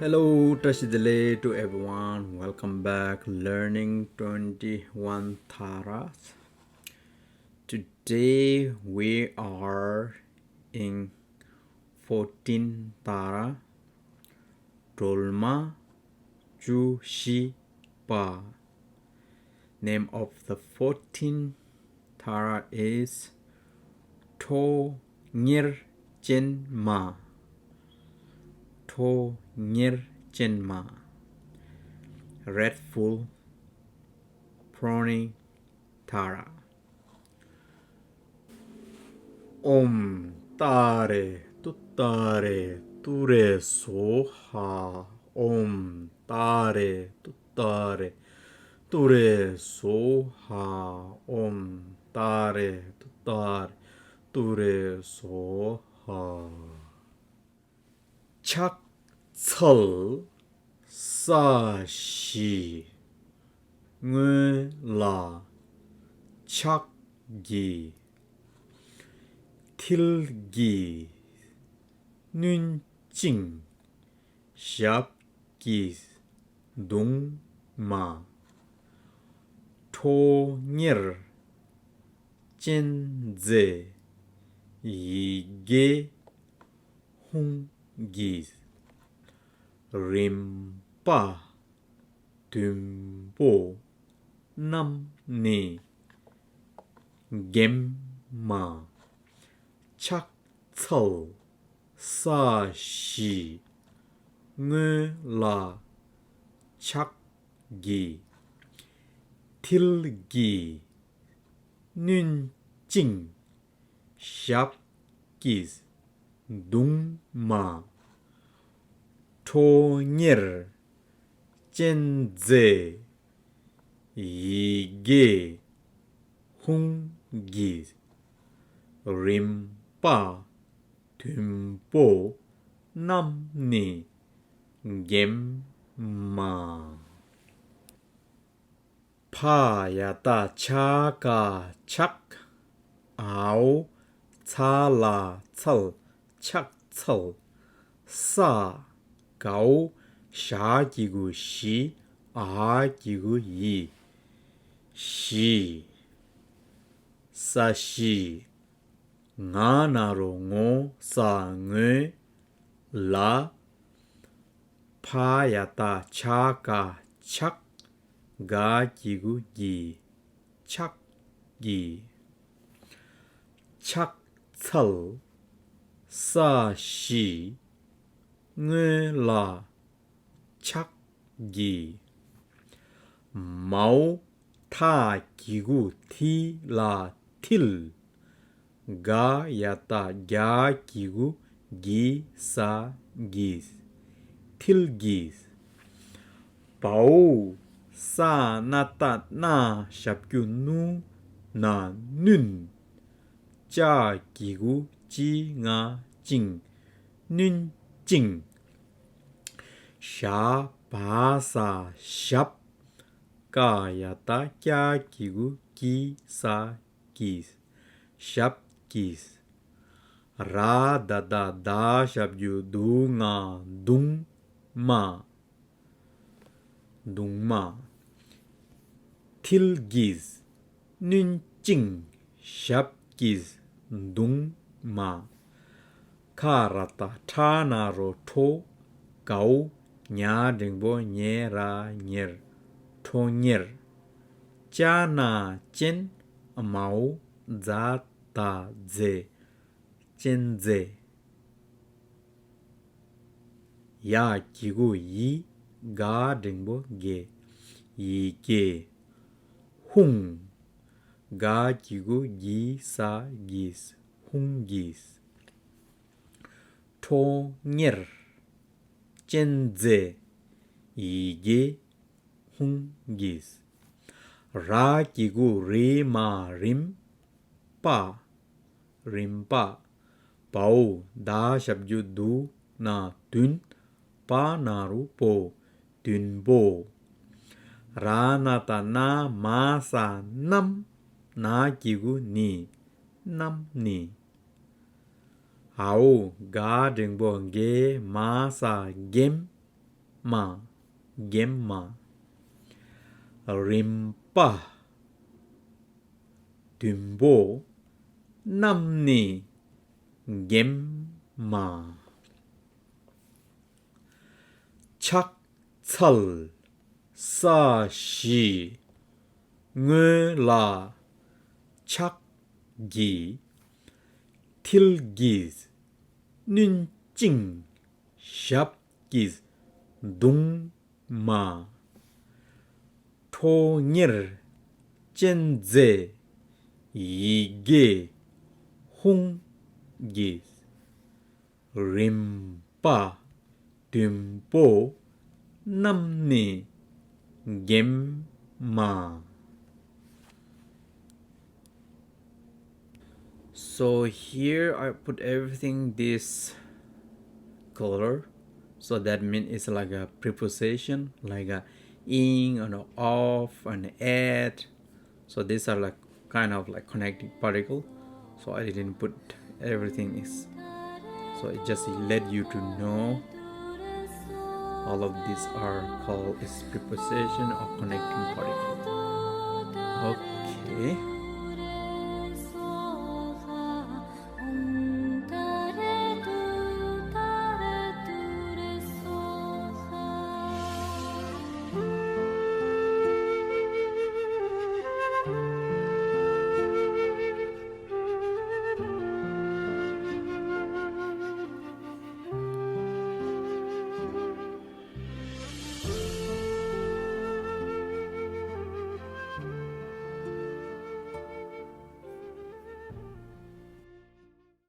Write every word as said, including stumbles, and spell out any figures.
Hello, བཀྲ་ཤིས་བདེ་ལེགས། To everyone, welcome back, learning twenty-one Tara. Today we are in fourteen Tara, སྒྲོལ་མ་བཅུ་བཞི་པ། Name of the fourteen Tara is ཁྲོ་གཉེར་ཅན་མ། ཁྲོ་གཉེར་ཅན་མ། Red Fool Pruning Tara. ཨོཾ་ཏཱ་རེ་ཏུཏྟཱ་རེ་ཏུ་རེ་སྭཱ་ཧཱ། ཨོཾ་ཏཱ་རེ་ཏུཏྟཱ་རེ་ཏུ་རེ་སྭཱ་ཧཱ། ཨོཾ་ཏཱ་རེ་ཏུཏྟཱ་རེ་ཏུ་རེ་སྭཱ་ཧཱ། ཕྱག་འཚལ་ས་གཞི་སྔོན་ལ་ཕྱག་གི། མཐིལ་གྱིས་བསྣུན་ཅིང་ཞབས་ཀྱིས་བརྡུང་མ། ཁྲོ་གཉེར་ཅན་མཛད་ཡི་གེ་ཧཱུྃ་གིས། རིམ་པ་བདུན་པོ་རྣམས་ནི་འགེམས་མ། ཕྱག་འཚལ་ས་གཞི་སྔོན་ལ་ཕྱག་གི། མཐིལ་གྱིས་བསྣུན་ཅིང་ཞབས་ཀྱིས་བརྡུང་མ། ཁྲོ་གཉེར་ཅན་མཛད་ཡི་གེ་ཧཱུྃ་གིས། རིམ་པ་བདུན་པོ་རྣམས་ནི་འགེམས་མ། ཕ་ཡ་བཏགས་ཕྱ་ག་ཕྱག་ཨའོ་ཚ་ལ་འཚལ་ཕྱག་འཚལ། ས་གའོ་ཞ་གི་གུ་ཞི། འ་གི་གུ་འི། ཞི། ས་གཞི། ང་ན་རོ་ངོ་ས་ངོས། ལ། ཕ་ཡ་བཏགས་ཕྱ་ག་ཕྱག་ག་གི་གུ་གི། ཕྱག་གི། ཕྱག་འཚལ་ས་གཞི་སྔོན་ལ་ཕྱག་གི། མའོ་ཐ་གི་གུ་ཐི་ལ་མཐིལ། ག་ཡ་བཏགས་གྱ་གི་གུ་གི་ས་གིས། མཐིལ་གྱིས། བའོ་ས་ན་བཏགས་ན་ཞབས་ཀྱུ་ནུ་ན་བསྣུན། ཅ་གི་གུ་ཅི་ང་ཅིང་། བསྣུན་ཅིང་། ཞ་བ་ས་ཞབས། ཀ་ཡ་བཏགས་ཀྱ་གི་གུ་ཀྱི་ས་ཀྱིས། ཞབས་ཀྱིས། ར་ད་བཏགས་རྡ་ཞབས་ཀྱུ་རྡུ་ང་རྡུང་མ། རྡུང་མ། མཐིལ་གྱིས་བསྣུན་ཅིང་ཞབས་ཀྱིས་བརྡུང་མ། ཁ་ར་བཏགས་ཁྲ་ན་རོ་ཁྲོ། གའོ་ཉ་འགྲེང་བུ་ཉེ་ར་ཉེར། ཁྲོ་གཉེར། ཅ་ན་ཅན། མའོ་ཛ་ད་མཛེ། ཅན་མཛེ། ཡ་གི་གུ་ཡི། ག་འགྲེང་བུ་གེ། ཡི་གེ། ཧཱུྃ། ག་གི་གུ་གི་ས་གིས། ཧཱུྃ་གིས། ཁྲོ་གཉེར་ཅན་མཛད་ཡི་གེ་ཧཱུྃ་གིས། ར་གི་གུ་རི་མ་རིམ། པ། རིམ་པ། བའོ་ད་ཞབས་ཀྱུ་དུ་ན་བདུན། པ་ན་རོ་པོ། བདུན་པོ། ར་ན་བཏགས་རྣ་མ་ས་རྣམ། ན་གི་གུ་ནི། རྣམ་ནི། འའོ་ག་འགྲེང་བུ་གེ་མ་ས་རྒྱན། མ། འགེམས་མ། རིམ་པ། བདུན་པོ། རྣམས་ནི་འགེམས་མ། ཕྱག་འཚལ། ས་གཞི་སྔོན་ལ་ཕྱག་གི་མཐིལ་གྱིས་བསྣུན་ཅིང་ཞབས་ཀྱིས་བརྡུང་མ། ཁྲོ་གཉེར་ཅན་མཛད་ཡི་གེ་ཧཱུྃ་གྱིས། རིམ་པ་བདུན་པོ་རྣམས་ནི་འགེམས་མ། So here I put everything this color. So that means it's like a preposition, like a in and of and at. So these are like kind of like connecting particle. So I didn't put everything is. So it just let you to know all of these are called is preposition or connecting particle. Okay.